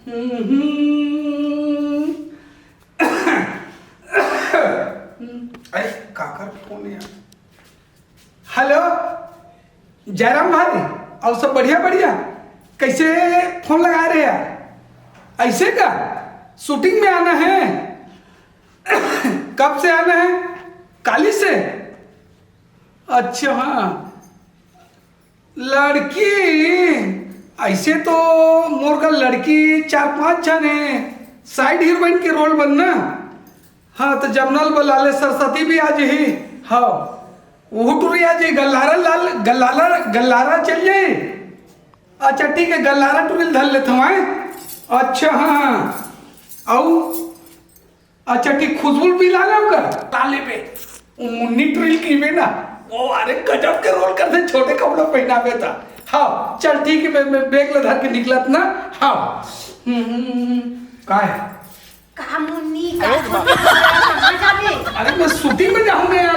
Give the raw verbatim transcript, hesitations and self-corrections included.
अरे, काकर फोन हे यार? हेलो, जयराम भाई, अउ सब बढ़िया बढ़िया? कइसे फोन लगाए रहे यार? अइसे का? शूटिंग में आना हे? कब से आना हे? काली से? अच्छा, हाँ। लड़की, अइसे तो मोर करा लड़की चार पांच झन हे, साइड हीरोइन के रोल बर ना। हाँ, त जमना ल बला ले, सरस्वती भी आ जही। हाँ, ओहू टुरी आ जही, गल्हारा लाल, गल्हारा, गल्हारा चल जही। अच्छा ठीक हे, गल्हारा टुरी ल धर लेथंव, हैं? अच्छा, हाँ, हाँ। अउ अच्छा ठीक, खुशबू ल भी ला लेव का? ला लेबे। ओ मुन्नी टुरी ल कहिबे ना, ओ अरे गजब के रोल करथे, छोटे कपड़ा पहिनाबे त। हाँ, चल ठीक हे, मैं, मैं बैग ल धर के निकलत ना। हाँ। हम्म, हम्म, हम्म। का हे? का मुन्नी, का अरे वाह।